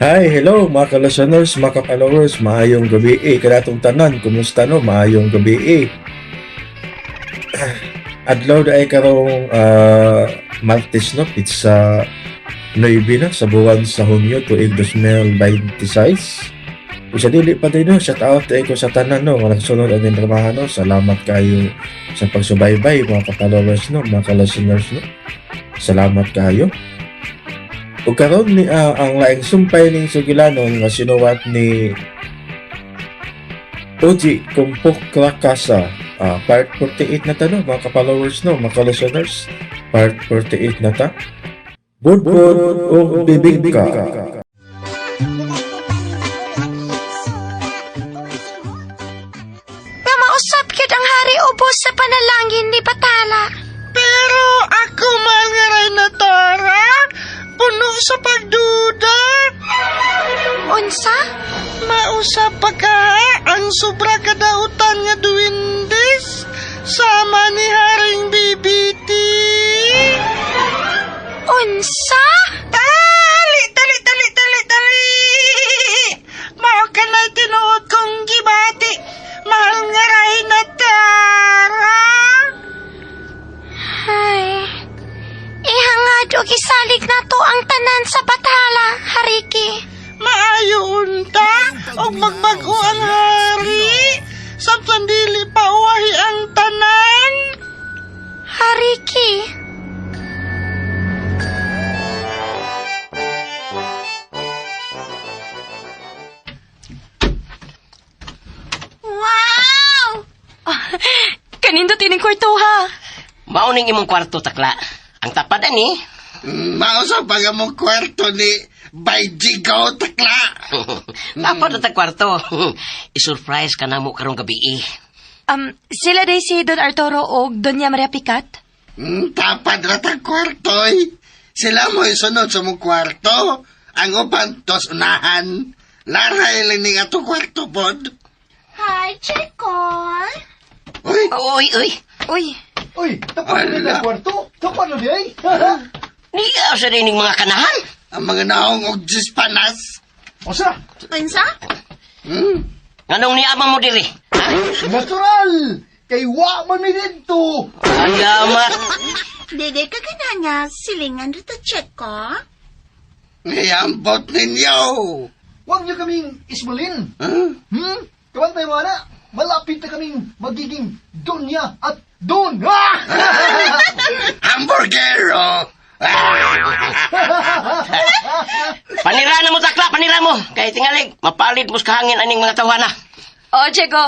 Hi, hello mga ka-listeners, mga ka-followers, maayong gabi eh. Kanatong tanan, kumusta no? Maayong gabi eh. Adlaw na ay karong Martes no, pizza 9 na sa buwan sa Hunyo tuig 2026. Kung sa dili pa din no, shout out ay ko sa tanan no, nga nagsunod aning dramahan no. Salamat kayo sa pagsubaybay mga ka-followers no, mga ka-listeners no. Salamat kayo. Ug karon ni ang laing sumpay ning sugilanon nga sinuwat ni Oji Kumpok Krakasa, part 48 na ta no, mga ka-followers no, mga ka-listeners. Part 48 na ta. Budbud ug bibingka. Nga mausap gyud ang hari ubos sa panalangin ni Batala. Pero ako mahal nga rin na Tara, puno sa pagduda. Unsa? Mausap pa ka ang sobra kadautan nga duwindes sama ni Haring BBT. Unsa? Tali, tali, tali, tali, tali! Mao ka na tinuod kong gibati. Mahal nga rin na Tara. Ay. Ihangad og isalig nato ang tanan sa Bathala, Hariki. Maayo unta og magbag-o ang hari. Samtang dili pa uwahi ang tanan. Hariki. Wow! Kanindot ining kwarto ha. Mauning imong kwarto takla. Ang tapad ani. Mao sa pag mong kwarto ni Bayjigaw takla. Tapad na tag kwarto. I-surprise ka na mo karong gabi eh. Sila day si Don Arturo og Doña Maria Picat. Tapad ra tag kwarto eh. Sila mo isunod sa mong kwarto. Ang uban tos unahan. Laray lang ning ato kwarto pod. Hi, Chicol. Uy, Uy, uy. Uy, Uy, tapan na Ala. ang kwarto. Tapan na di ay. Niya sa ning mga kanahan. ang mga naong og Diyos panas. Osa, Unsa? Nganong niama mo diri? Ha? natural. Kay wa man mi didto. Salamat. Dede ka gananya, silingan rito, Chico. Ngayambot ninyo. Huwag niyo kaming ismalin. Huh? Hmm? Kabantay mo na. Malapit na kaming magiging dunya at don. Ah! Hamburgero. Panira na mo takla, panira mo. Kay tingalig, mapalid mo sa kahangin aning mga tawhana. oh Diego.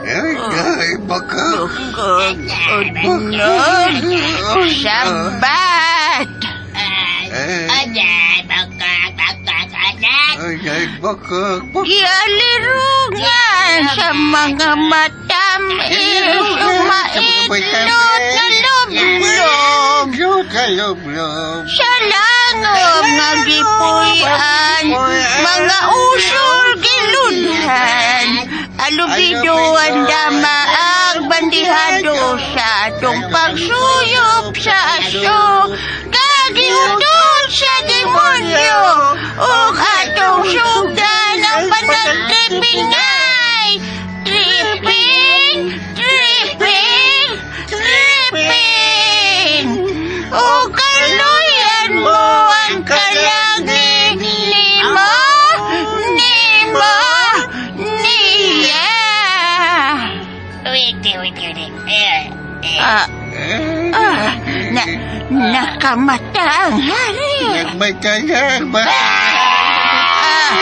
Ay, ay, baka. Sabat! Ay, ay, baka. Baka. Gialirungan sa mga matamis, maitlot na lublob. Kalublob. Sa langob nga gipuy-an, mga usol giludhan. Alubido ang dama ang bandihado sa atong pagsuyop sa aso. Kagiutot sa demonyo ug atong sugdan ang panagtripingay. Tripping, tripping, tripping. O kaluyan mo ang kalagi nimo, nimo, niya. Ah, ah, na, nakamata ang hari. Nagmay kaya ba? Ah,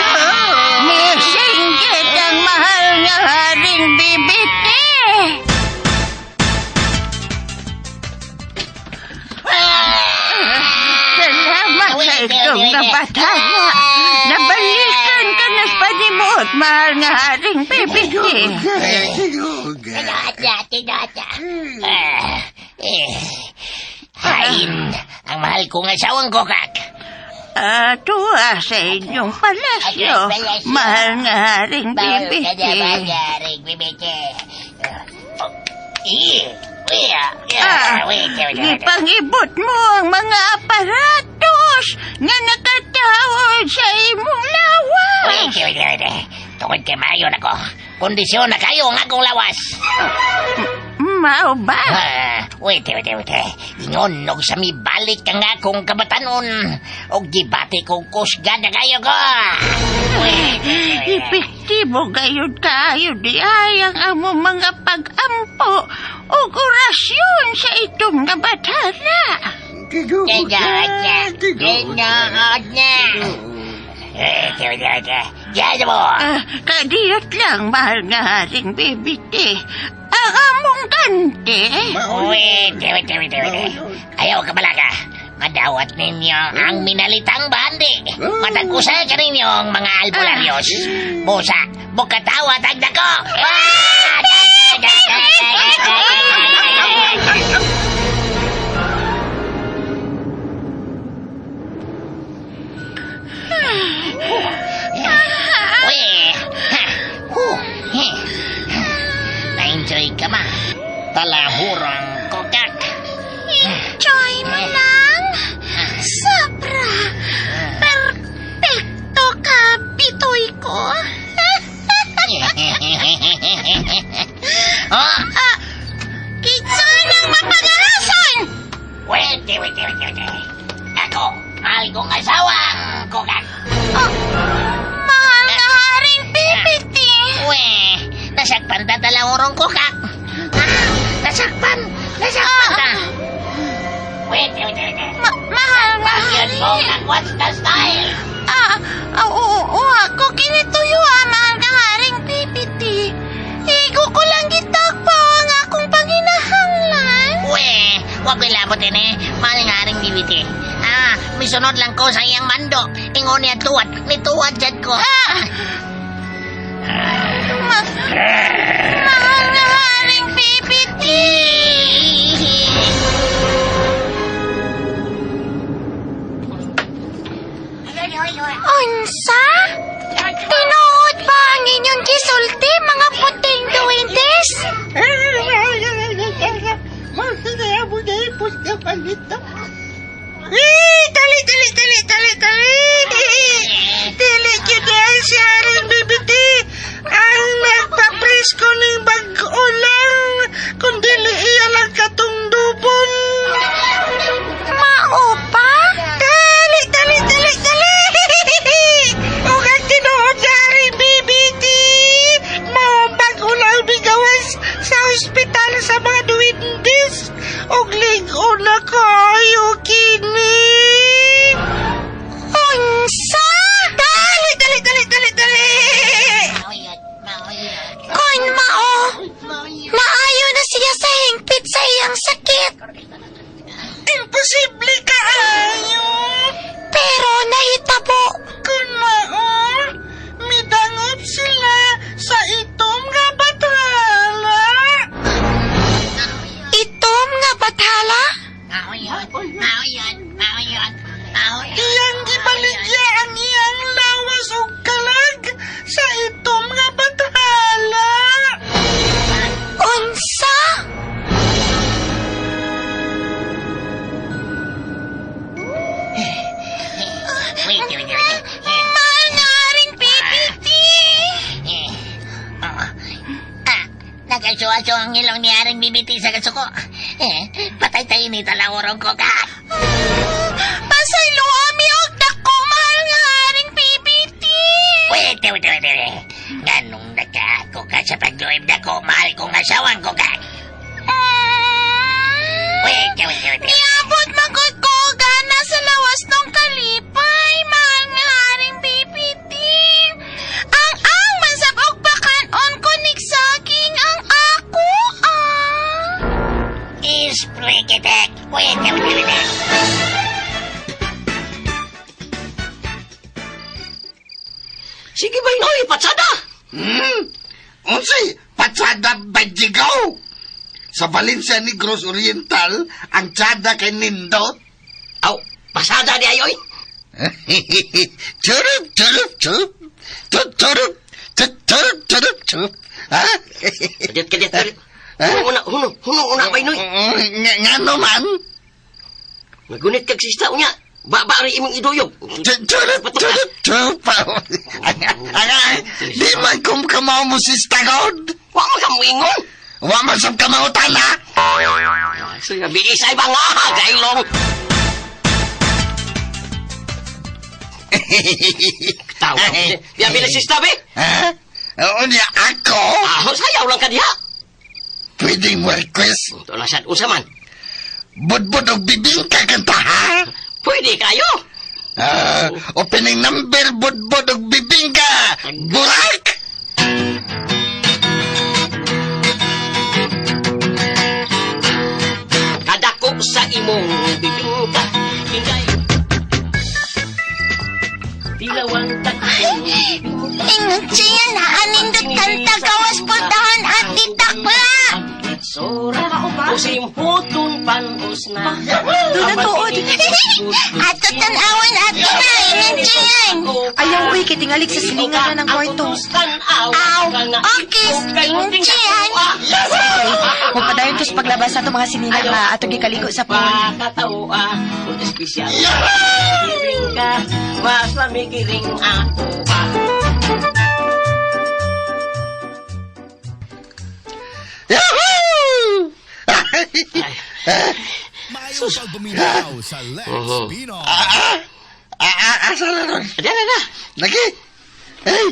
misinggit ang mahal nga haring bibite. Salamat sa itong nabatala. Nabalikan ka na sa panimuot, mahal nga haring bibite. Hain, ang mahal kong asawang kokak. Tuwa sa inyong palasyo, mahal nga Haring Bibiti. Ah, gipangibot mo ang mga aparatos nga nakatawod sa imong lawas. Tungod kay maayo na ko. Kondisyon na kayo ang akong lawas. Mao ba? Ah, wait, wait, wait. Ingon, og sa mibalik ang akong kabatanon. Og gibati kong kusga na kayo ko. Epektibo gayud kaayo di ay ang among mga pag-ampo ug orasyon sa itom nga bathala. Ah, kadiyot lang, mahal nga Haring Bibiti. Ang among kante. Wait, wait, wait, wait. Ayaw ka balaga. Madawat ninyo ang minalitang bandi. Matagkusa ka ninyo ang mga albularyos. Busa, bukatawa tagdako. Na-enjoy ka ma. Talahurang kokak. Enjoy mo lang. Sobra. Perfecto ka, bitoy ko. Oh, Kitsa ng mapag-arasan! Wait, wait, wait, wait, wait. Ako, mahal kong asawang kokak. Oh, mahal na Haring Bibiti. Uwe, nasakpan ta talahurong kokak. Ah, nasakpan, nasakpan ta. Wait, wait, wait, wait. Mahal na Bakit Haring. mo what's the style? Ah, ah, oo, oo, ako kinituyo ah, mahal nga Haring Bibiti. Igo ko lang gitagpo ang akong panginahanglan. Uwe, wag ko ilabot din eh. Mahal nga ring bibiti. Ah, misunod lang ko sa iyang mando. Ingon niya tuwad, nituwad jad ko. Ah! Mahal nga Haring Bibiti. Unsa? Tinuod ba ang inyong gisulti, mga puting duwindes? Eh, dali, dali, dali, dali, dali. Dili gyud ay si Haring Bibiti. Ang nagpapresko ning bag-o lang, kung dili iya lang katong dubon. Mao pa? Dali, dali, dali, dali. Ug ang tinuod sa Haring Bibiti, mao ang bag-o lang bigawas sa ospital sa mga duwindis. Ug lig-o na kayo kini. Unsa? Dali, dali, dali, dali, dali. Kon mao, naayo na siya sa hingpit sa iyang sakit. Imposible kaayo. Pero nahitabo. Kun mao, midangop sila sa itom nga bathala. Itom nga bathala? Iyang gibaligya ang iyang lawas ug kalag sa itom nga bathala. Unsa? Wait, wait, wait. Mahal nga Haring Bibiti. Ah, nagasuaso ang ilong ni Haring Bibiti sa kasuko. Eh, patay tayo ni talahurong kokak. Pasaylo ami og dako, mahal nga Haring Bibiti. Wait, wait, wait, wait. Ganong nagkaako ka sa pagluib na ko, mahal kong asawang kokak. Wait, wait, wait, wait. Niabot magod ko gana sa lawas ng kalipay, mahal nga Haring Bibiti. Ang mansab og pakanon ko nigsaging ang ako ah. Isprikitek. Wait, wait, wait, wait. Sige ba inoy, patsada! Unsay patsada bajigaw? Sa Valencia Negros Oriental, ang tsada kay Nindot. Aw, pasada di ayoy. Churup, churup, churup. Churup, churup, churup, churup, churup. Ha? Kadiyot, kadiyot, kadiyot. Hunong una, hunong, hunong una, bay, Noy. Nga, nga naman. Magunit kag sista, unya. Ba, rin imong iduyog. Churup, churup, churup. Ang, di man kum kamaw mo sista god. Wa man ka muingon. Wa man sab kamaw tana. So, biis ay banga, gailong. Tawa. Biya bila sista, be. Ha? Unya ako? Ah, sayaw lang ka diha. Pwedeng mo request. Ito lang sad, unsa man. Budbud og bibingka kanta, ha? Pwede kayo. Ah, opening number, budbud og bibingka. Burak! Kadako sa imong bibingka. Hingay. Dilawang tagpong bibingka. Ingon siya na anindot kanta gawas puntahan at ditakla. Sora, usimhutun panos na. Doon na tuod. Ato tanawan ato na, ingon siya. Ayaw, uy, kitingalik sa silingan na ng kwarto. Aw, okay, ingon siya. Magpadayon to sa paglabas sa itong mga sinina nga atong gikaligo sa pool. Pakatawa, kung espesyal. Kiring ka, mas lamikiring ako pa. Yahoo! Maayong pagbuminaw sa Lex Pinoy. Ah, asa na nun? Diyan na na. Lagi! Hey!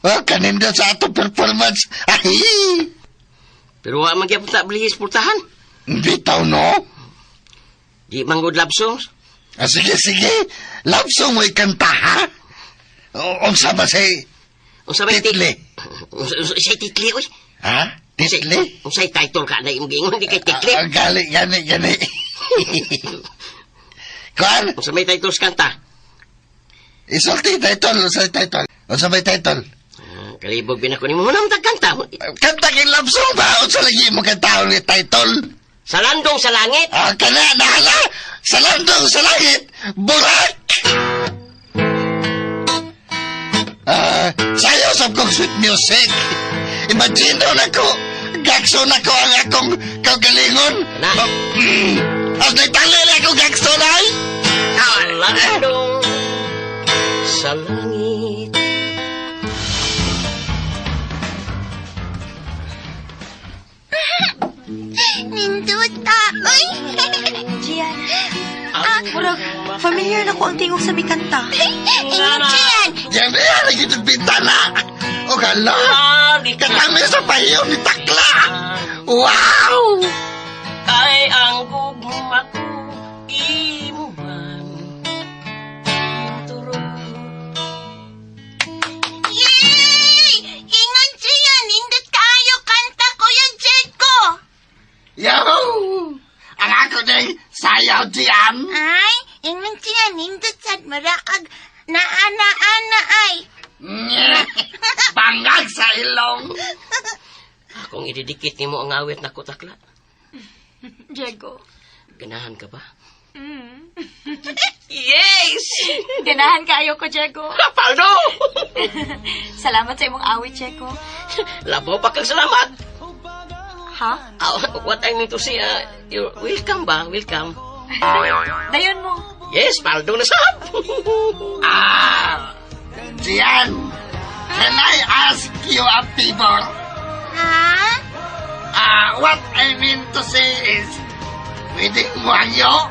Oh, kaninda sa ato performance. Ay! Pero wa man gyapon ta bilihis pultahan. Bitaw, no? Di man good love songs. Ah, sige, sige. Love song mo ikanta, ha? O, unsa ba say Unsa may titli? Unsay titli oy? Ha? Titli? Unsay title ka na imong giingon di kay titli. Ah, gali, gani, gani. Kuan, Unsa may title sa kanta? isulti title, unsa title? Unsa may title? Ah, kalibog binako nimo mo tag kanta. Kanta kay love song ba? Unsa lagi mo kantahon ni title? Sa landong sa langit. Ah, kana, nahala! Sa landong sa langit, burak! Ah, sayo sa kong sweet music. Imagine na ko, gakso na ko ang akong kagalingon. Na. Oh, As nagtali na ako gakso na ay. Sa landong sa langit. Ninduta, uy. Gian, murag, familiar na ko ang tingog sa mikanta. Ingon siya. Yan na yan, naging bintana. O gala, katami sa pahiyo ni Takla. Wow! Kay ang gugma ko imo man. Turo. Yay! Ingon siya, nindot kaayo kanta ko yung Jeko. Yahoo! Ang ako din, sayaw diyan. Ay, ingon siya, nindot sad marakag naana-ana ay. Bangag sa ilong. Akong ididikit nimo ang awit nako takla. Diego. Ganahan ka ba? Yes! Ganahan kaayo ko, Diego. Paldo! Salamat sa imong awit, Diego. Labaw pa kang salamat. Ha? Ah, what I mean to say, you're welcome ba? Welcome. Dayon mo. Yes, paldo na sab. Ah, Gian, can I ask you a favor? Ha? Ah, what I mean to say is, pwedeng muhangyo?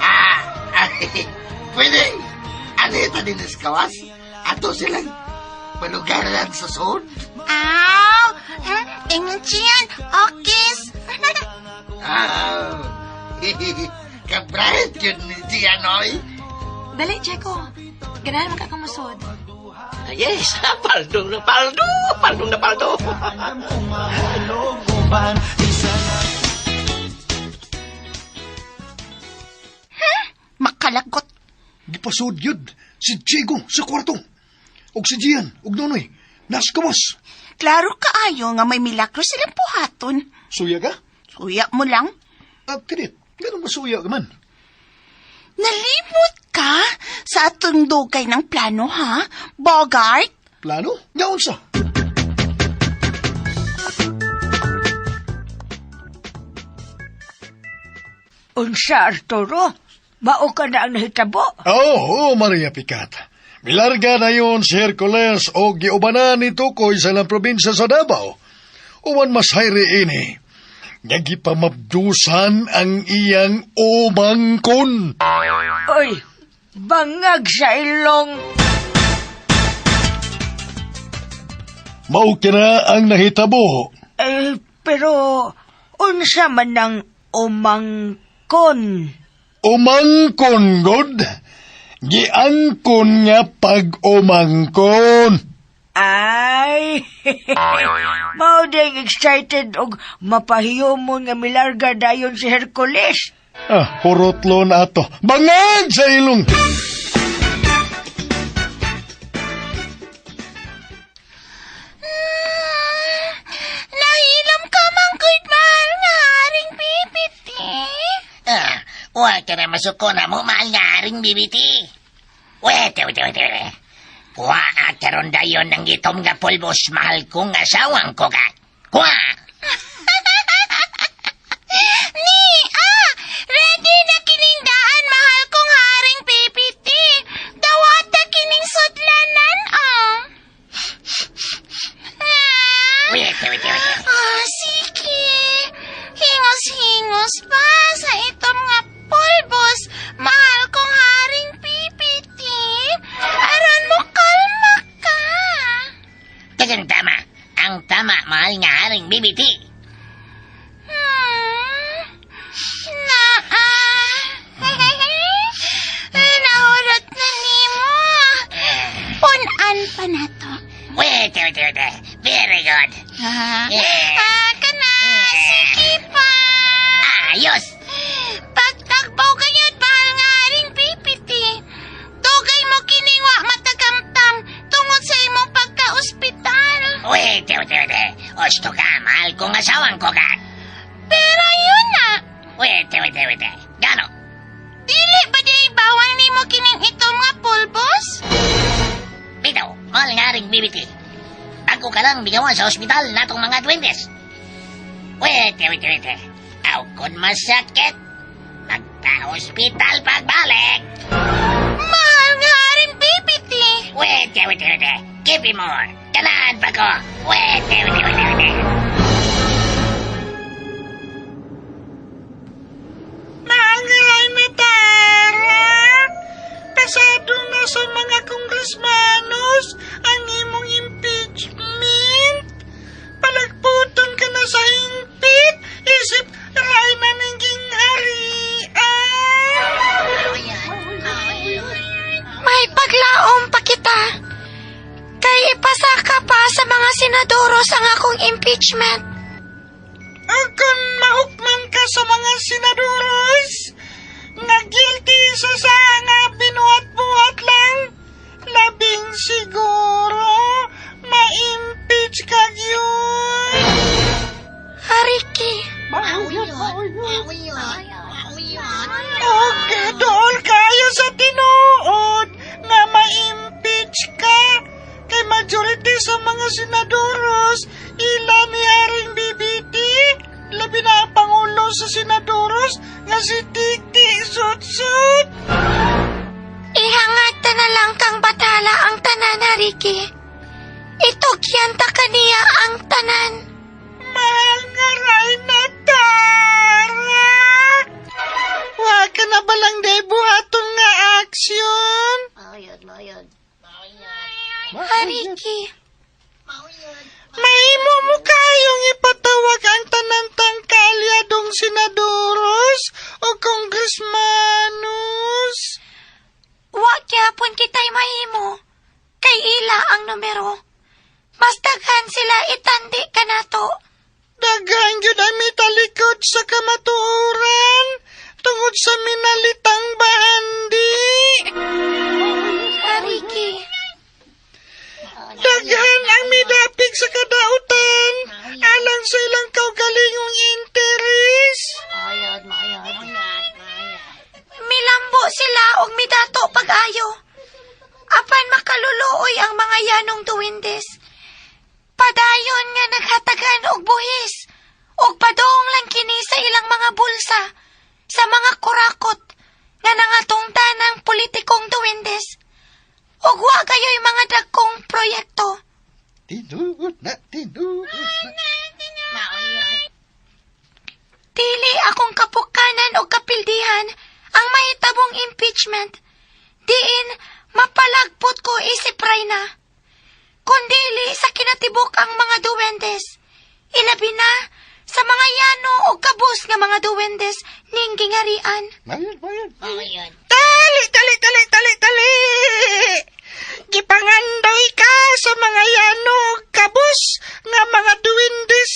Ah, pwedeng, anita din kawas? Ato silang palugaran sa sud? Aw, ingon siya, okis. Ah, kabright yun ni Gian, oy. Dali, Diego. Ganahan man ka kamusod. Ah, yes, paldo na paldo. Paldo na paldo. Makalagot. Gipasod yun. Si Diego sa kwarto. Og si Gian, og Nonoy. Nas kawas. Klaro kaayo nga may milagro silang buhaton. Suya ka? Suya mo lang. Ah, kadit. Ganun masuya ka man. Nalibot ka sa atong dugay ng plano, ha? Bogart? Plano? Nga unsa? Unsa, Arturo? Mao ka na ang nahitabo? Oo, oh, Maria Picat. Milarga na yun si Hercules o giubanan ni Tukoy sa ilang probinsya sa Davao. Uwan mas hayri ini. Nga gipamabdusan ang iyang umangkon. Oy, bangag sa ilong. Mao kina ang nahitabo. Eh, pero unsa man ang umangkon? Umangkon, God. Giangkon nga pag-umangkon. Ay, mao ding excited og mapahiyomon nga milarga dayon si Hercules. Ah, hurotlo na ato. Bangag sa ilong! Nahilom ka man, good mahal nga haring bibiti. Ah, huwag ka na masuko na mo, mahal nga haring bibiti. Wait, wait, wait, wait. Kuha at karon dayon ng gitom nga pulbos, mahal kong asawang ko ka. Kuha! Ni, ah! Ready na kinindaan, mahal kong haring bibiti. Dawata kining sudlanan, ah. Ah. Wait, wait, wait. Ah, sige. Hingos-hingos pa sa itong nga pulbos, mahal kong haring pipiti. Aron mo kalma ka. Tagang tama. Ang tama, mahal nga haring bibiti. Naa. Nahurot na nimo. Punan pa na to. Wait, wait, wait. Very good. Ah, Yeah. ah, kana. Sige pa. Ayos! Pagtagbaw kayo't mahal nga haring pipiti. Dugay mo kiningwa matagamtam tungod sa imong pagka-ospital. Wait, wait, wait. Osto ka, mahal kong asawang ko ka. Pero yun na, Wait, wait, wait. Gano? dili ba di bawal nimo kining itong nga pulbos? Bitaw, mahal nga ring bibiti. Bago ka lang bigawan sa ospital natong mga duwendes. Wait, wait, wait. Aw, kun masakit. Magpa-ospital pagbalik. Mahal nga haring pipiti. Wait, wait, wait. Give me more. Ganahan pa ko. Wait, wait, wait, wait. Maangaray na tara! Pasado na sa mga kongresmanos ang imong impeachment. Palagputon ka na sa hingpit, isip ray na ninging harian. May paglaom pa kita. Kay ipasaka pa sa mga senadoros ang akong impeachment. Kung mahukman ka sa mga senadoros, na guilty sa sa nga binuhat-buhat lang, labing siguro, ma-impeach ka yun. Hariki. Og dool kayo sa tinuod na ma-impeach ka. Kay majority sa mga senadoros, ila ni Haring BBT. Labi na ang pangulo sa senadoros nga si Titi Sutsut. Ihangat ta na lang kang batala ang tanan, Hariki. Itugyan ta kaniya ang tanan. Mahal nga ray na tara. Wa ka na balang buhaton nga aksyon? Hariki. Mahimo mo kayong ipatawag ang tanantang kaalyadong senadoros o kongresmanos. Wa gyapon kita'y mahimo. Kay ila ang numero. Mas daghan sila itandi kanato. Daghan gyud ang mitalikod sa kamatuoran tungod sa minalitang bahandi. Hariki. Daghan ang midapig sa kadautan alang sa ilang kaugalingong interes. Milambo sila. mga yanong duwindes. Padayon nga naghatagan og buhis ug padung lang kini sa ilang mga bulsa sa mga kurakot nga nangatungtan ang politikong duwindes. Ug wa kayo'y mga dagkong proyekto. Tinuod na, tinuod na. Dili akong kapukanan o kapildihan ang mahitabong impeachment. Diin, mapalagpot ko isip na. Kundili sa kinatibuk ang mga duwendes. Ilabi na sa mga yano o kabus nga mga duwendes ning gingarian. Mayon, mayon. Dali, dali, dali, dali, dali! Gipangandoy ka sa mga yano ug kabus nga mga duwindes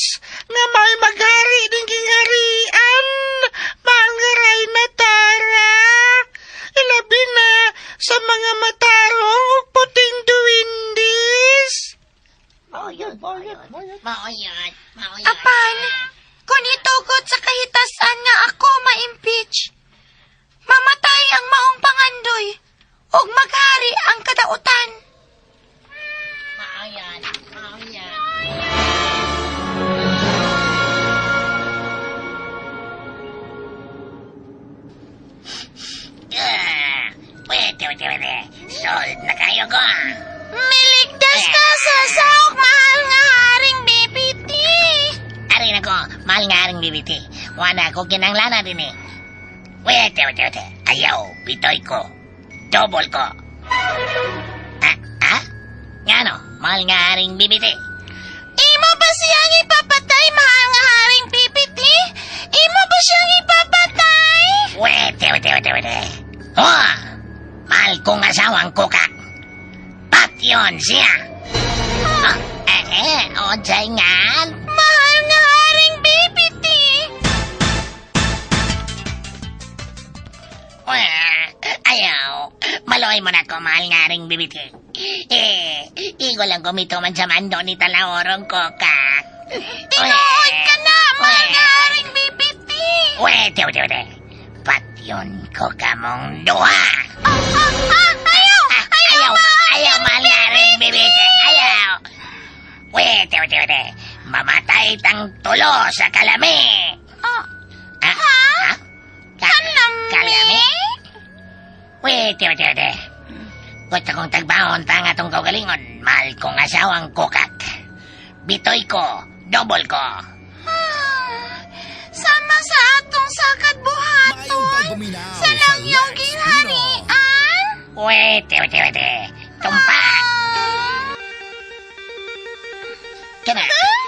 nga may maghari ning gingarian. Mangaray na tara. Ilabi na sa mga matarong ug puting duwindes. Mao yun. Mao yun. Apan, kung itugot sa kahitasan nga ako ma-impeach, mamatay ang maong pangandoy ug maghari ang kadautan. Mao yun. Mao yun. Ah, Pwede, pwede, pwede. Sold na kayo ko. Miligtas ka sa saok, mahal nga haring BBT. Ari na ko, mahal nga haring BBT. Wala ko kinanglana din eh. Wete, wete, wete. Ayaw, bitoy ko. Double ko. Ah, ah? Ngano, mahal nga haring BBT. Imo ba siyang ipapatay, mahal nga haring BBT? Imo ba siyang ipapatay? Wete, wete, wete, wete. Oh, mahal kong asawang kuka. Patyon siya. Ah, eh, eh, unsay nga? Mahal nga haring BBT. Wah, ayaw. Maloy mo na ko, mahal nga ring BBT. Eh, igo lang kumito man sa mando ni Talaorong Kokak. Tinuod ka na, mahal nga haring BBT. Wete, wete, wete. Patyon ko kamong duha. Ah, ah, ah, ayaw, Ah, ayaw, ayaw, mahal nga ring BBT. Ayaw. Wete, wete, wete. Mamatay tang tulo sa kalami. Ah, Ah, ha? Kalami? Kalami? Wete, wete, wete. Gusto kong tagbaon ta nga atong kaugalingon. Mahal kong asawang kukak. Bitoy ko, double ko. Ah, sama sa atong sakad Maayong buhaton. pagpaminaw Sa langyong Lex Pino. gingharian. Wete, wete, wete. Tumpa! Ah. Kana,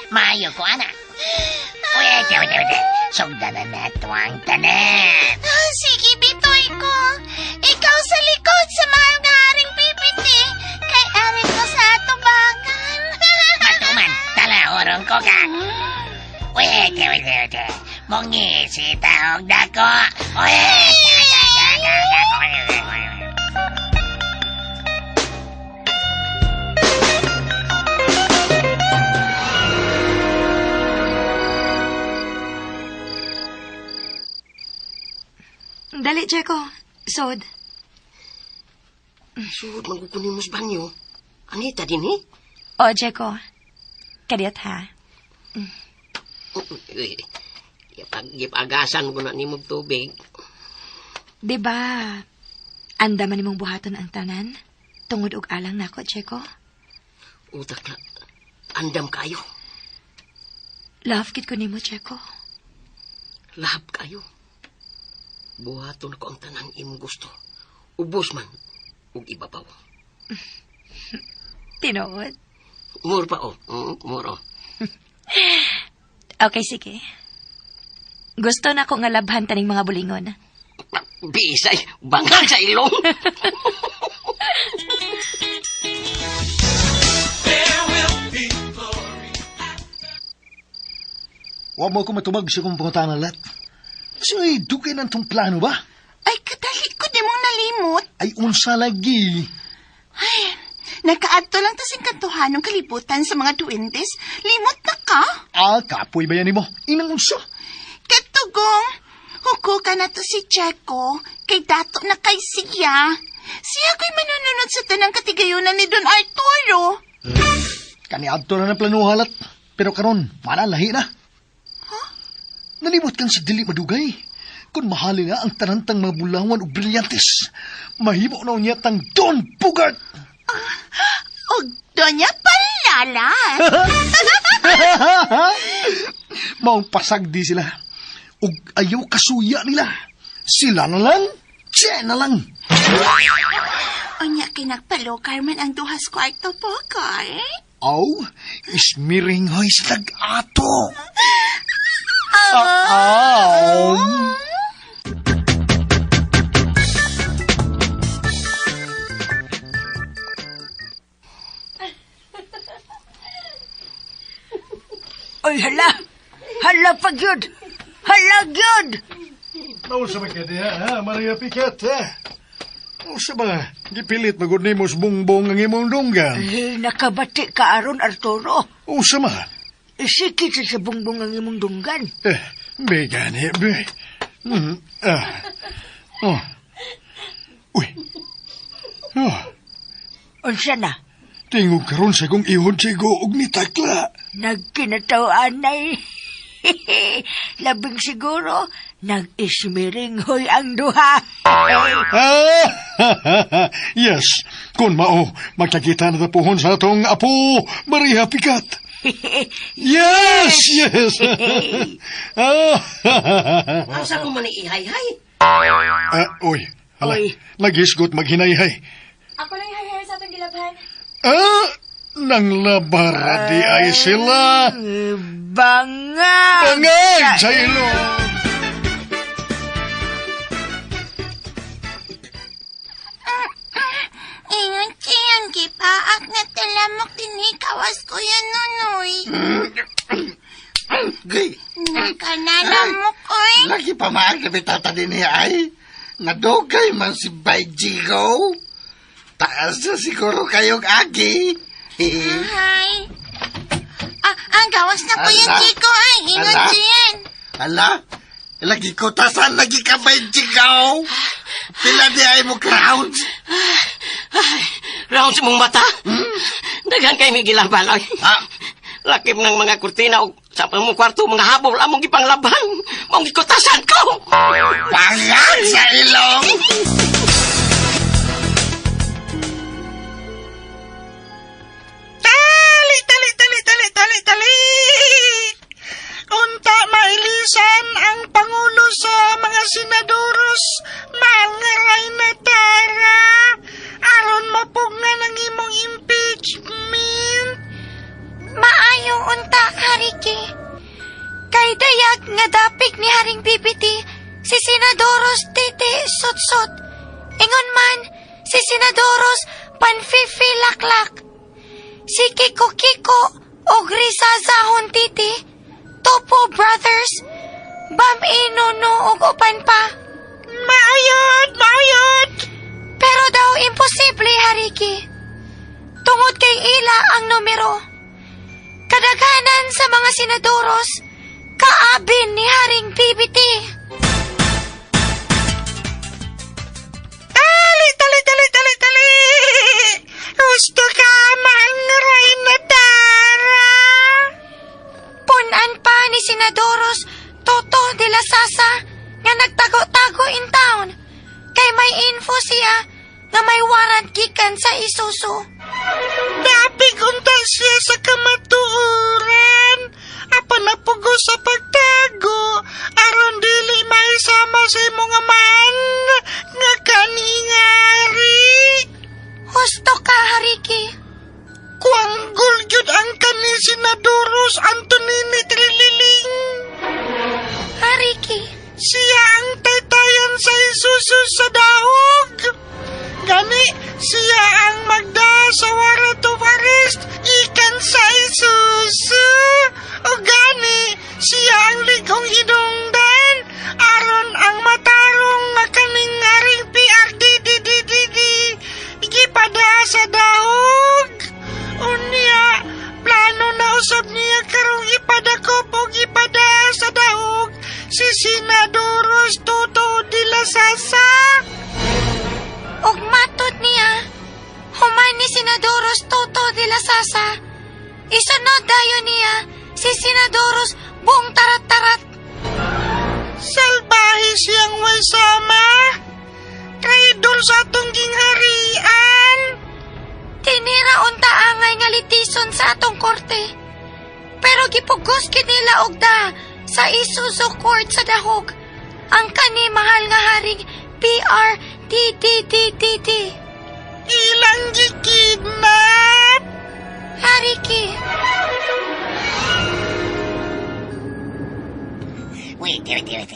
maayo ko, ana. Wete, wete, wete. Sugdanan na ito ang tanan. Ah, sige, bitoy ko. Ikaw sa likod sa mahal nga haring PPT. Kay ari ko sa atubangan. Matuman, talaorong kukak. Wete, wete, wete. Mongisi taog dako. Wete, Dali, Jeko. Sod. Sud, magkukunin mo sa banyo. Anita din eh. O, Jeko. Kadiyot ha. Eh, Gipagasan ko na nimo og tubig. Di ba, andaman nimong buhaton ang tanan? Tungod og alang nako, Jeko. Utak na, andam kayo. Love kit ko nimo, Jeko. Lahab kayo. Buhaton ko ang tanan imong gusto. Ubos man, ug ibabaw. Tinuod. Mur pa oh. Mur oh. Okay, sige. Gusto na ko nga labhan taning mga bulingon. Bisay, bangag sa ilong. Wa mo ko matubag sa kong pangutana, Let. So, ay, dugay na tong plano ba? Ay, kadali ko di mong nalimot. Ay, unsa lagi. Ay, nakaadto lang ta sing kantuhanong kalibutan sa mga duwendes. Limot na ka. Ah, kapoy ba yan mo? Inang unsa? Katugong, Huko ka na to si Checo, kay dato na kay siya. Siya ko'y manununod sa tanang katigayunan ni Don Arturo. Kaniadto na ng planuhalat. Pero karon, manalahi na. Nalimot kan sa dili madugay. Kung mahali na ang tanantang mga bulawan o brilyantes, mahimo na unya tang Don Bugart. Og Doña Palala. Maong pasagdi sila. Ug ayaw kasuya nila. Sila na lang, siya na lang. Unya kay nagpalokar man ang duhas kwarto po, Kar. Aw, ismiringhoy sa tag-ato. Aw. Oy, hala! Hala pa gyud! Hala gyud! Nausa ba ka diha, ha, Maria Piquet, ha? Nausa ba? Gipilit magud nimo sa bungbong ang imong dunggan. Eh, nakabati ka aron, Arturo. Usa man. Isikit sa bungbong ang imong dunggan. Eh, be gani, be. Ah. Oh. Uy. Oh, Unsa na? tingog karon sa kong ihon sigo og nitakla. Nagkinataw-anay. Labing siguro, nag-ismiringhoy ang duha. Ah, yes, kun mao, magkakita na tapuhon sa atong apo, Maria Picat. Yes, yes. Ah, Asa ko man ihay-hay? ah, uy, hala, Uy. naghisgot maghinayhay. Ako lang yung sa atong gilabhan. Ah, nang labara di ay sila. Bangag! Bangag sa ilong. Ingon siyang gipaak na talamok dinikawas ko yan nunoy. Gay, Nakanalamok, oy. lagi pa maag na bitata din niya ay. Nadugay man si Bay Jigo. Taas na siguro kayong agi. Hi. Ah, ang gawas na ko yan, Ala. Chico, ay. Ingon Ala. siyan. Ala, lagi ko tasan lagi ka Bay Jigo. Pila di ay mo crowns. Ay, round sa mong mata. Daghan kay may gilaban, oy. Ah, Lakip ng mga kurtina o sa mong kwarto, mga habol, among gipanglaban. Mong gikutasan ko. Bangag sa ilong. Tali, tali, tali, tali, tali, tali! Unta mailisan ang Pangulo sa mga senadoros, mangaray na tara! Aron mapugngan ang imong impeachment! Maayo unta, Hariki. Kay dayag nga dapik ni Haring Bibiti, si Senadoros Titi Sotsot. Ingon man, si Senadoros Panfifi Laklak. Si Kiko Kiko o Grisa Zahon Titi, Topo Brothers, Bam Inono ug uban pa. Maayot! Maayot! Pero daw imposible, Hariki. Tungod kay ila ang numero. Kadaghanan sa mga senadoros, kaabin ni Haring PBT. Tali, tali, tali, tali, tali! Gusto ka, mangaray na tara! Punan pa ni Senadoros Toto de la Sasa nga nagtago-tago in town. Kay may info siya nga may warrant gikan sa Isuzu. Dapig unta siya sa kamatuoran. Apan napugo sa pagtago. Aron dili maisama sa imong amahan nga kaningari. Husto ka, Hariki. Kuanggol gyud ang kani Senadoros Antonini Trililing. Hariki. Siya ang taytayan sa Isuzu sa daog. Gani, siya ang magda sa warrant of arrest ikan sa Isuzu. O gani, siya ang lighong hinungdan aron ang matarong nga kaning aring PRDDDDD gipada sa daog. Unya, plano na usab niya karong dayon niya si Senadorus buong tarat-tarat. Salbahe siyang way sama. Traidor sa atong gingharian. Tinira unta angay nga litison sa atong korte. Pero gipugos gid nila og da sa Isuzu Court sa Dahog. Ang kani mahal nga haring PRTTTTT. Ilang gikidnap. Hariki. Wait, wait, wait.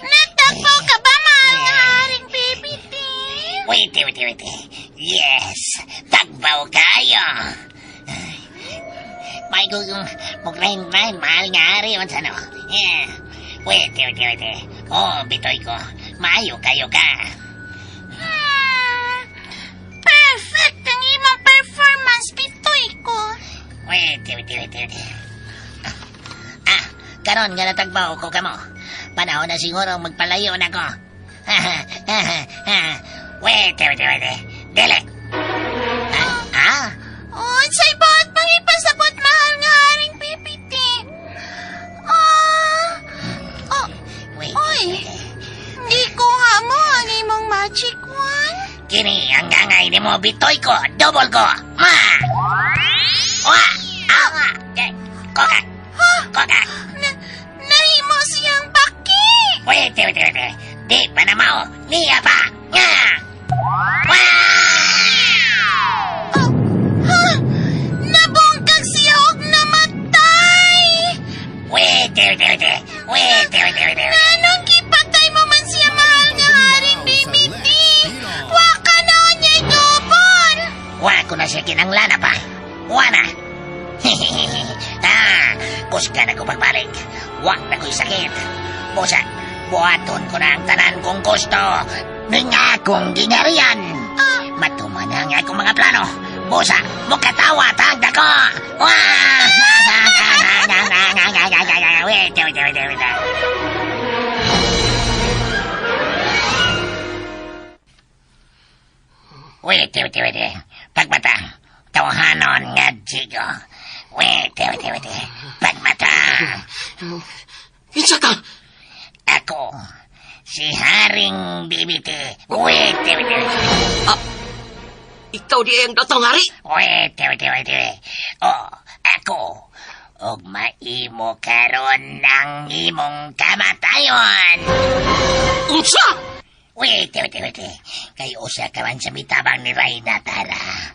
Nagtagpo ka ba, mahal nga haring PPT? Wait, wait, wait. Yes, tagbaw kayo. May gugong mugrain-grain, mahal nga hari, unsa no? Yeah. Wait, wait, wait. Oh, bitoy ko. Maayo kayo ka. Perfect ang imong performance, bitoy ko. Wait, wait, wait, wait. Ah, karon nga natagbaw ko kamo. Panahon na siguro magpalayo na ko. Wait, wait, wait. Dili. Ah, ah? Unsay buot pang ipasabot, mahal nga haring PPT? Ah, oh, Wait, Oy. wait. Gikuha mo ang imong magic wand? Kini ang angay nimo bitoy ko, double ko. Ma! Wa! Awa! Eh, Koka! Koka! Nahimo siyang baki! Wait, wait, wait. Di pa na mao. Niya pa. Nga! Wa! Oh, ha? Nabungkag siya og namatay! Wait, wait, wait. Wait, wait, wait, wait. Anong gipatay mo man siya, mahal nga haring BBT? Wa ka na niya'y double! Wa ko na siya kinanglana pa. Wa na. Ah, kusga na ko pagbalik. Wa na ko'y sakit. Busa, buhaton ko na ang tanan kong gusto. Ning akong gingarian. Matuman ang akong mga plano. Busa, mukatawa tagda ko. Wah! Wait, wait, wait, wait, wait. Wait, wait, wait. Pagmata, tawahanon nga jigo. Wait, wait, wait. Pagmata. Kinsa ka? Ako, si Haring BBT. Wait, wait, wait. Ah, ikaw di ang datong hari. Wait, wait, wait, wait. Oh, ako. Og maimo karon ang imong kamatayon. Unsa? Wait, wait, wait. Kay usa ka man sa mitabang ni Reyna Tara.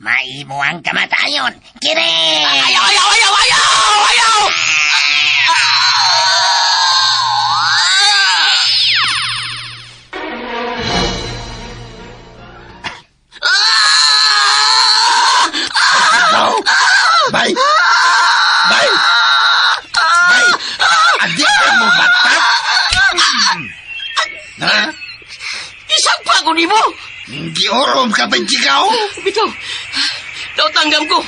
Maimo ang kamatayon. Kire! Ayaw, ayaw, ayaw, ayaw! Ayaw! Bay! Bay! Bay! Adi ka mo bata? Ha? Isang pa ko nimo! Giorom ka ba ikaw? Bitaw, daw tanggam ko.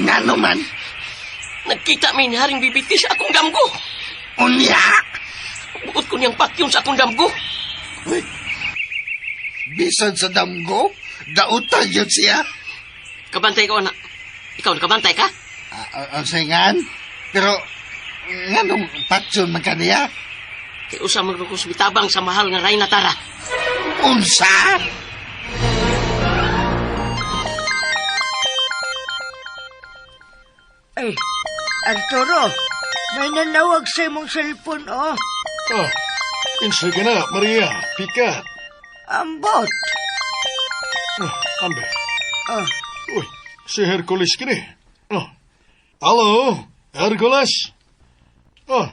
Ngano man? Nagkita mi ni Haring BBT sa akong damgo. Unya? Buot ko niyang pakyon sa akong damgo. Uy, bisan sa damgo, dautan yun siya. Kabantay ka, anak. Ikaw, nakabantay ka? Ang singan? Pero, nganong patyon man kaniya? Kay usa man ko mitabang sa mahal nga Reyna Tara. Unsa? Ay, Arturo, may nanawag sa imong cellphone, oh. Ah, insay ka na, Maria. Pikat. Ambot. Ah, ambe. Oh, Uy, si Hercules kini. Oh. Hello, Hercules. Oh.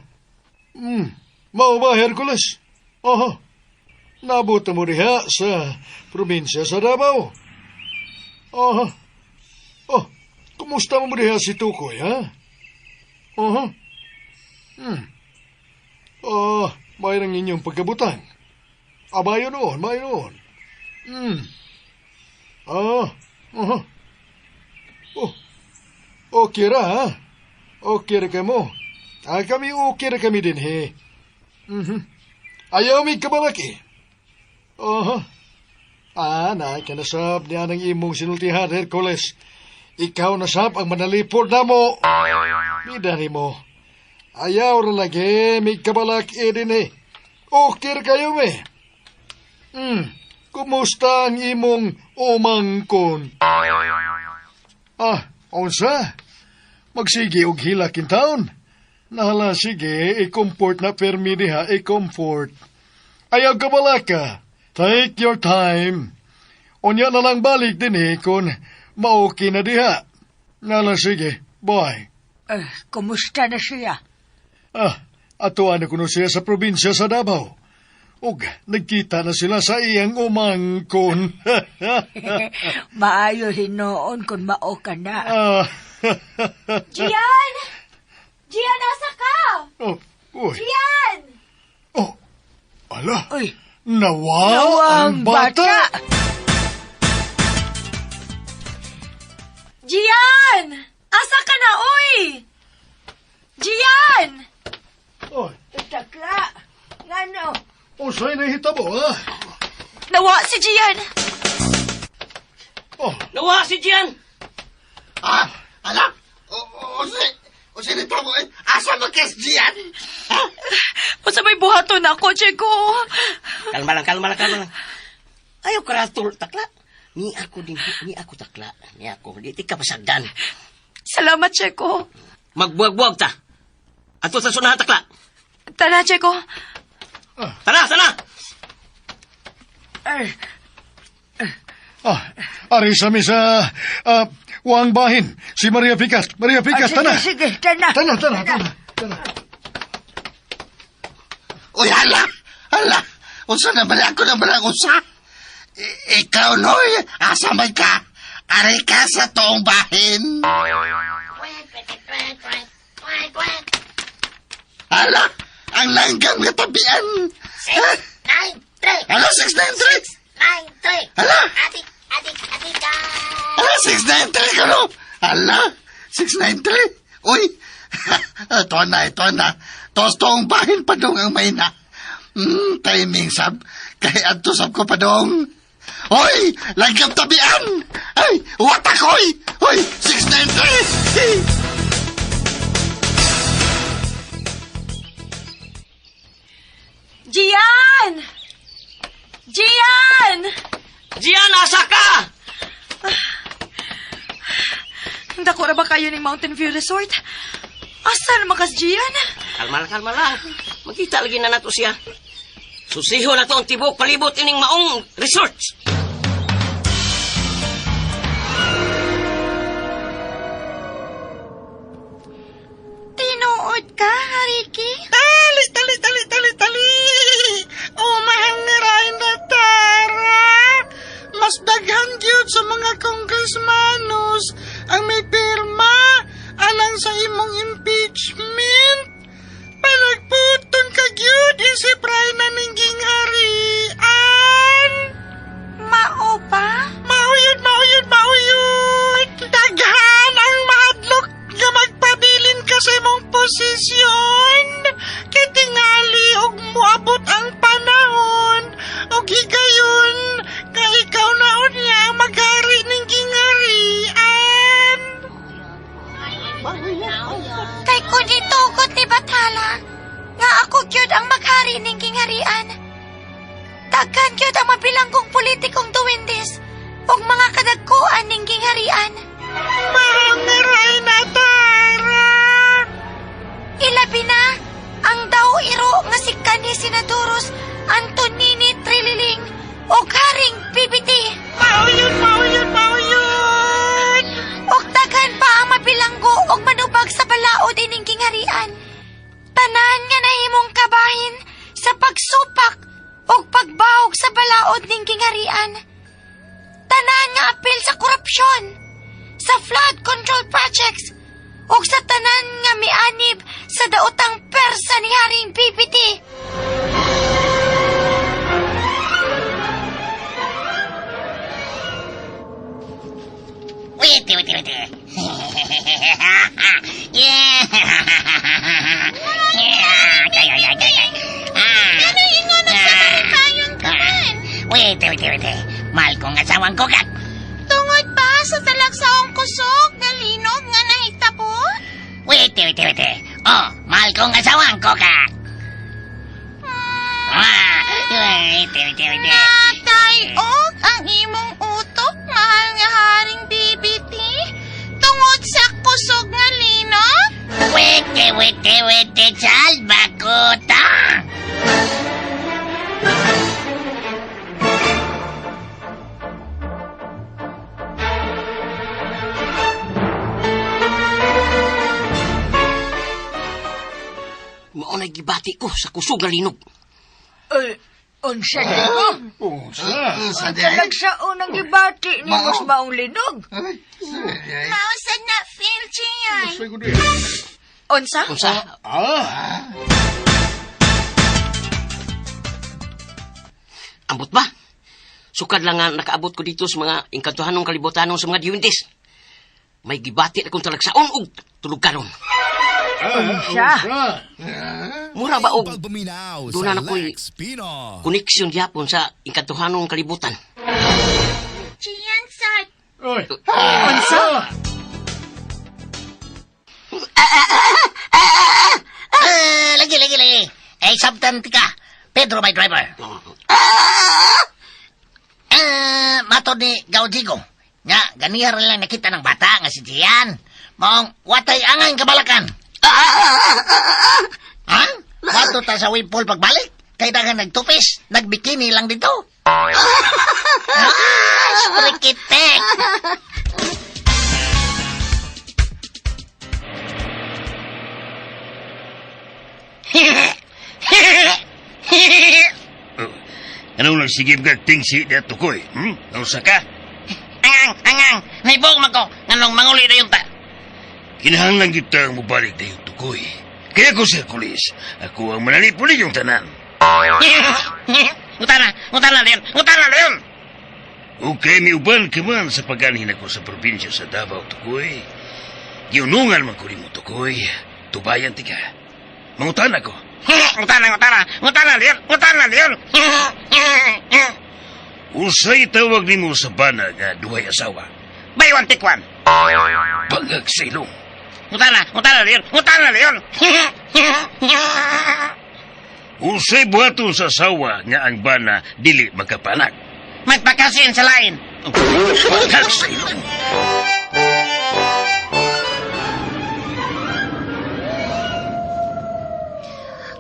Mao ba, Hercules? Oho. Nabuto mo diha sa probinsya sa Davao. Oho. Oh, kumusta mo diha si Tukoy, ha? Oho. Oh, may nang inyong pagkabutan. Abayo noon, mayo noon. Ah, oho. Oh, okay ra, ha? Okay ra ka mo. Ah, kami okay ra kami din, he. Ayaw mi kabalaki. Oho. Ah, na, kanasab niya ng imong sinultihan, Hercules. Ikaw na sab ang manalipod na mo. Bida nimo. Ayaw ra lagi, may kabalak din eh. Okir kayo me. Kumusta ang imong umangkon? Ah, unsa? Magsige og hilak in town. Nahala, sige, i-comfort na permi diha, i-comfort. Ayaw kabalaka. Take your time. Unya na lang balik din eh kung maoki na diha. Nala, sige, bye. Eh, kumusta na siya? Ah, atuan na kuno siya sa probinsya sa Davao. Ug nagkita na sila sa iyang umangkon. Maayo hinoon kung mao ka na. Ah. Gian! Gian, asa ka? Oh, uy. Gian! Oh, ala. Uy. Nawa, Nawa ang bata. Gian! Asa ka na, uy? Gian! Oy, Takla. Ngano? usay na hitabo, ha? Nawa si Gian! Oh. Nawa si Gian! Ah, ala! O, si nito mo eh. Asa man kas Gian? Ha? Unsa may buhaton ako, Chico? Kalma lang, kalma lang, kalma lang. Ayaw karatol, takla. Ni ako din, ni ako takla. Ni ako, di ti ka pasagdan. Salamat, Checo. Magbuwag-buwag ta. Ato sa sunahan, takla. Tara, Checo. Tara, tara! Ay, Ah, ari sa mi sa Wang Bahin, si Maria Picat. Maria Picat, ah, sige, tana. sige, tana. Tana, tana, tana. Tana. Uy, hala! Hala! Unsa na ba ako na ba unsa? Ikaw, Noy, asa man ka? Ari ka sa toong bahin. Hala! Ang langgam nga tabian! 6, 9, 3. Hala, 693! 9, 3. Hala! Adik, adik, adik ka. Hala, 693 ko no! Hala! 693! Uy! Ito na, ito na. Tos toong bahin pa dong ang may na. Timing sab. Kay adto sab ko pa dong. Hoy! Langgam tabian! Ay! Watak, hoy! Hoy! 693! Gian! Gian! Gian, asa ka? Dako ra ba kayo ning Mountain View Resort? Asa naman kas Gian? Kalma lang, kalma lang. Makita lagi na nato siya. Susiho na to ang tibok palibot ining maong resort. Tinuod ka, Hariki? Tali, tali, tali, tali, tali! Umahang nga rin na tara! Mas daghan gyud sa mga congressmanos ang may pirma alang sa imong impeachment. Panagputon ka gyud isip ray na ningging harian. Mao ba? Mauyod, mauyod, mauyod! Daghan ang mahadlok nga magpabilin ka sa imong posisyon. Kay tingali og moabot ang panahon og higayon nga ikaw na unya ang maghari ning gingharian. Kay kun itugot ni Bathala, nga ako gyud ang maghari ning gingharian. Daghan gyud ang mabilanggong politikong duwendes ug mga kadagkuan ning gingharian. Mahangaray na tara! Ilabi na ang daw iro nga si kanhi Senadoros Antonini Trililing ug Haring PBT. Mauyod, mauyod, mauyod! Ug daghan pa ang mabilanggo ug manubag sa balaod ining gingharian. Tanan nga nahimong kabahin sa pagsupak ug pagbawog sa balaod ning gingharian. Tanan nga apil sa korupsyon, sa flood control projects, ug sa tanan nga mianib sa daotang persa ni Haring PPT. Wait, wait, wait, wait. Yeah. Yeah. Ay, ay, ay, ay, ay. Ah. Ano ingon ang sa kayon ka man? Wait, wait, wait. Mahal kong asawang kukak. Tungod ba sa talagsaong kusog? Wait, wait, wait. Oh, mahal kong asawang koka. Ah, wait, wait, wait. Natayog ang imong utok, mahal nga Haring BBT. Tungod sa kusog nga linog. Wait, wait, wait, salba ko ta. Mao na gibati ko sa kusog nga linog. Ay, unsa di mo? Unsa? Unsa di Unsa ay? nagsaon ang gibati ni Mao. mas maong linog? Ay, di ay. Mausad na feel, Gian. Unsa ko di? Unsa? Unsa? Ah, Ambot ba? Sukad lang nga nakaabot ko dito sa mga engkantuhanong kalibutanon sa mga diwintis. May gibati akong talagsaon og tulog karon. Unsa? unsa? Mura ba og Pagpaminaw Doon sa na ako'y- Lex Pino. koneksyon gyapon sa engkantuhanong kalibutan? Gian, sad. Oy. Unsa? Ah, lagi, lagi, lagi. Eh, sabtan ka. Pedro, my driver. Ah, mato ni Gaudigo. Nga, ganihar lang nakita ng bata nga si Gian. Maong watay angan kabalakan. Ha? Mato ta sa wave pool pagbalik? Kay dagan nagtupis, nagbikini lang dito. Ah, sprikitek! Anong nagsigib ka tingsi di tukoy? Hmm? Nausa ka? Angang, angang, naibog man ko, nganong manguli na yung ta. Kinahanglan kita ang mubalik na yung tukoy. Kaya ko, Sir Kulis, ako ang manalipulin yung tanan. Ngutana, ngutana Leon, ngutana Leon. Okay, miuban ka man sa pag-anhin ako sa probinsya sa Davao, tukoy. Giunungan man ko nimo, tukoy. Tubayan tika. Mangutan ako. Ngutana, ngutana, ngutana Leon, ngutana Leon. Usay tawag nimo sa bana nga duhay asawa. Buy one, take one. Bangag sa ilong. Ngutana, ngutana Leon, ngutana Leon. Usay buhaton sa asawa nga ang bana dili makapanak. Magpakasin sa lain. Bangag sa ilong.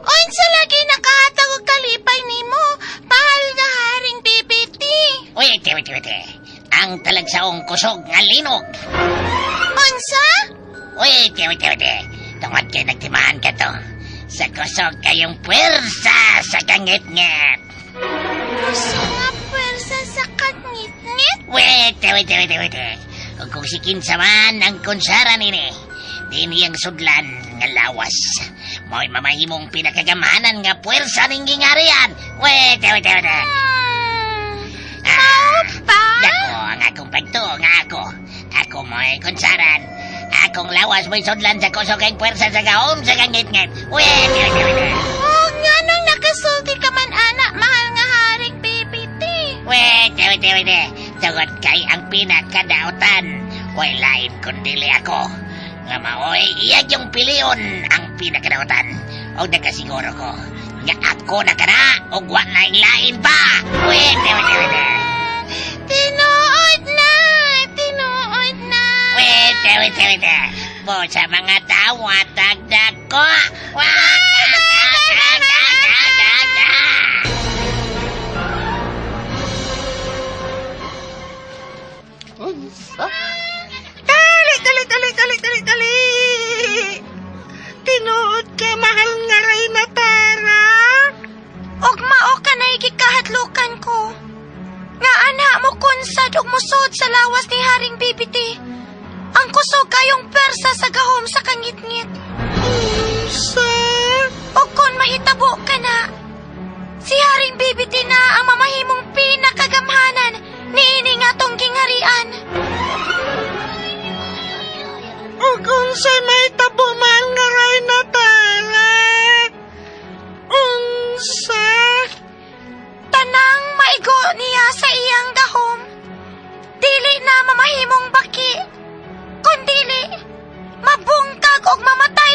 Unsa lagi nakahatag og kalipay nimo, mahal nga Haring BBT. Wait, wait, wait. Ang talagsaong kusog nga linog. Unsa? Wait, wait, wait. Tungod kay nagtimaan ka to. Sa kusog kayong puwersa sa kangit-ngit. Kusog nga pwersa sa kangitngit? Wait, wait, wait, wait. Ug kung si kinsa man ang konsara nini, dini ang sudlan nga lawas. Mo'y mamahimong pinakagamhanan nga puwersa ning gingarian. Wait, wait, wait. Mao ba? Dako ang akong pagtuo nga ako. Ako mo'y konsaran. Akong lawas mo'y sudlan sa kusog kayong puwersa sa gahom sa kangitngit. Wait, wait, wait. Og nganong nakasulti ka man ana, mahal nga Haring BBT? Wait, wait, wait. Tungod kay ang pinakadautan. Way lain kundili ako. Nga maoy iya yung pilion ang pinakadautan. Og nakasiguro ko. Nga ako na kana og wa na lain pa. Wait, wait, wait. Tinuod na, tinuod na. Wait, wait, wait. Bo sa mga tawa tagdag ko. Wah! Unsa? Dali, dali, dali, dali, dali, dali. Tinuod ka, mahal nga Reyna Tara. Og mao ka na gikahatlukan ko. Nga ana mo konsad og musod sa lawas ni Haring BBT. Ang kusog kayong persa sa gahom sa kangitngit. Unsa? Og kon mahitabo ka na, si Haring BBT na ang mamahimong pinakagamhanan niini nga tong gingarian. Ug unsay mahitabo, mahal nga Reyna Tara? Unsa? Tanang maigo niya sa iyang gahom. Dili na mamahimong baki, kundili mabungkag og mamatay.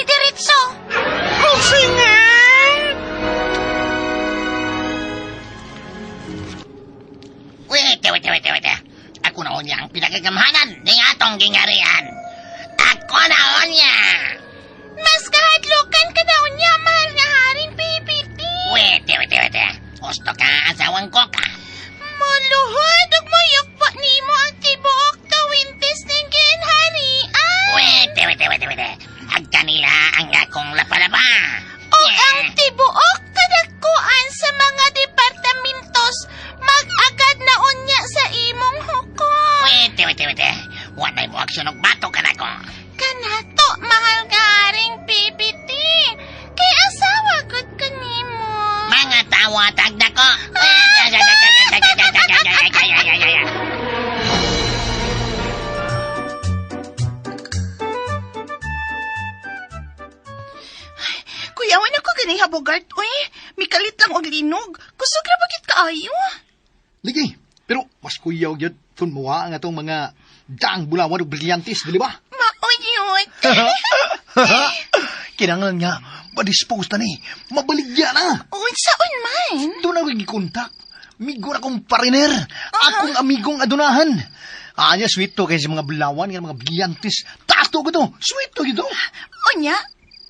ni Habogart, uy. Mikalit lang og linog. Kusog ra bakit kaayo? Ligi, pero mas kuyaw gyud kung muha ang atong mga daang bulawan og brilyantes, dili ba? Maoy yun. Kinahanglan nga, ma-dispose na ni. Mabaligya na. Unsaon man? Doon ako gikontak. Migo na akong pariner. Akong amigong adunahan. Anya, sweet to kay sa mga bulawan, nga mga brilyantes. Tato ko to. Sweet to gito. Unya,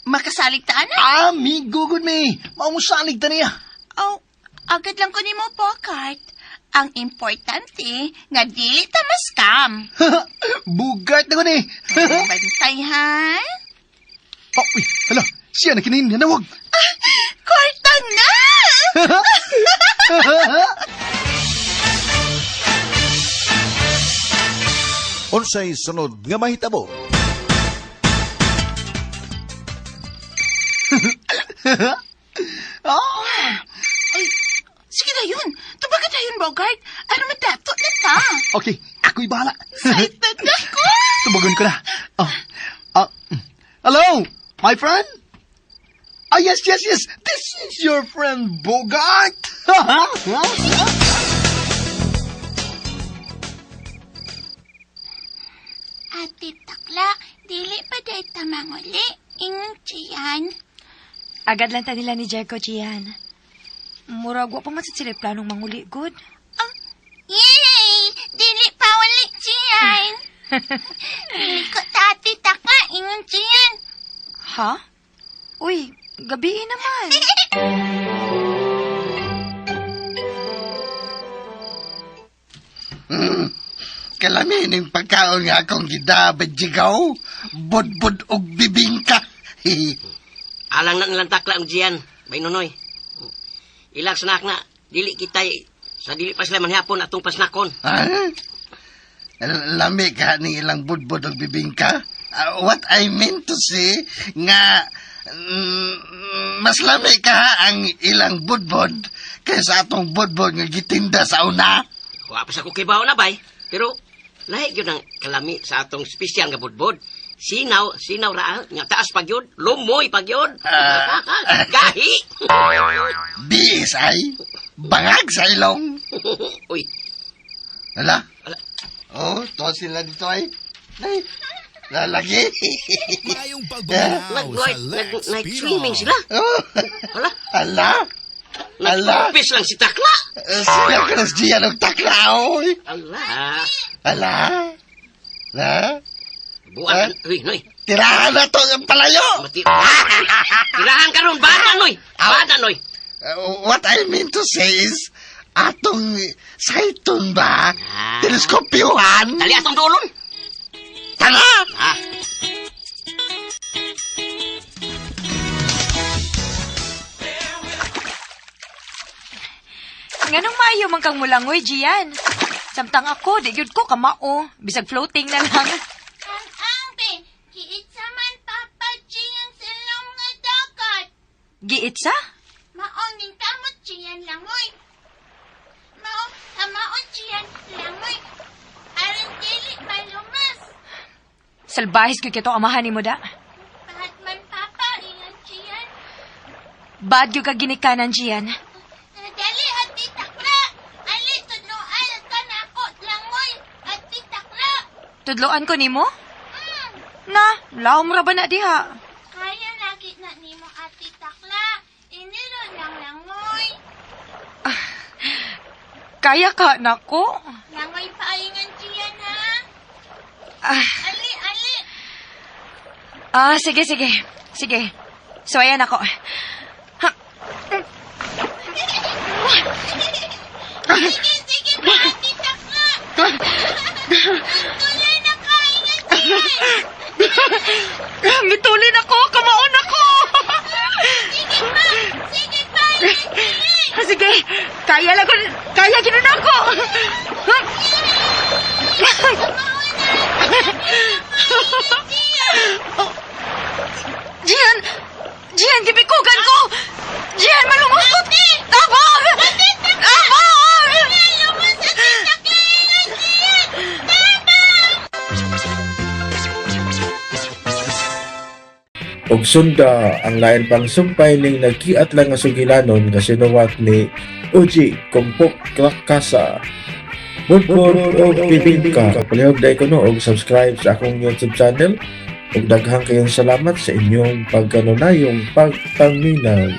makasalig ta ana? Amigo gud mi. Maumusalig ta niya. Oh, agad lang ko nimo Bogart. Ang importante, nga dili ta ma-scam. Bugart na ko ni. Bantay, ha? Oh, uy, hala, siya na kinin nanawag. Kwarta na! Unsay sunod nga mahitabo? Ay, sige na yun. Tubaga na yun, Bogart. Ano madato na ta? Okay, ako'y bahala. Excited na ko! Tubagon ko na. Oh. Ah, hello, my friend? Ah, yes, yes, yes. This is your friend Bogart. Ate Takla, dili pa day tamanguli. Ingon siyan. Agad lang ta nila ni Jericho, Gian. Murag, wa pa man sad sila planong manguli, good. Oh, yay! Dili pa uli siyan. Dili ko ta Ate Takla, ingon siyan. Ha? Uy, gabiin naman. Kalamining pagkaon nga akong gidabad jigaw, budbud og bibingka. Alang na nilang takla ang Gian, bay Nonoy. Ilang sanak na, dili kitay, sa dili pa sila manhapon atong pasnakon. Ha? Lami ka ni ilang budbud og bibingka? Ah, what I mean to say, nga mas lami ka ang ilang budbud kaysa atong budbud nga gitinda sa una. Wa pa sa kukibaw na bay, pero lahi gyud ang kalami sa atong espesyal nga budbud. Sinaw, sinaw ra, nga taas pag yun, lumoy pag yun. Ah. Gahi! BSI, bangag sa ilong. Uy, Hala? Ala. Oh, to sila dito ay. Ay, lalagi. Maayong pagbunaw sa nag, Lex nag, night Pinoy. swimming sila. Oh, Hala, ala. Ala. nagpupis lang si Takla. Eh, Sila ka nas diyan og takla, oy. Ala, Ala. La. buwan. Uy, noy, Tirahan na to ang palayo. mati. Tirahan ka ron, bata, noy. Bata, noy. What I mean to say is, atong saiton ba? Ah. Teleskopyohan? Dali atong dulon. Tara! Ah. Nganong maayo man kang mulangoy, Gian? Samtang ako, di gyud ko kamao. Bisag floating na lang. Ang ambe, kiitsa man Papa Gian sa ilong nga dagat. Giitsa? Maong ning kamot Gian langoy. Maong tamaon Gian langoy. Aron dili malumas. Salbahis gyud kito amahan nimo da. Batman Papa, ingon Gian. Bad gyud ka ginikanan, Gian. Dali ati takla. Ali tudloan ka nako langoy. Ati takla. Tudloan ko nimo? Na, laom ra ba na diha? Kaya lagi na nimo ati takla. Iniro lang langoy. Kaya ka nako. Langoy paingan Gian ha. Ah, Ali ali. ah, sige, sige. Sige. So, ayan ako. Ha, Sige sige pa ati takla. Tuloy na kaingan Gian. Mitulin ako! Kamaon ako! Sige pa. Sige pa. Sige. Sige, kaya lang ko, kaya ginun ako! Gian! Gian, gibikugan ko! Gian, malungkot! Tabang! Tabang! Og sunda ang lain pang sumpay ning nagkiat lang nga sugilanon nga sinuwat ni Uji Kumpok Kasa. Budbud og bibingka. Palihog dai ko no og subscribe sa akong YouTube channel. Ug daghang kayong salamat sa inyong pagkanunayong pagpaminaw.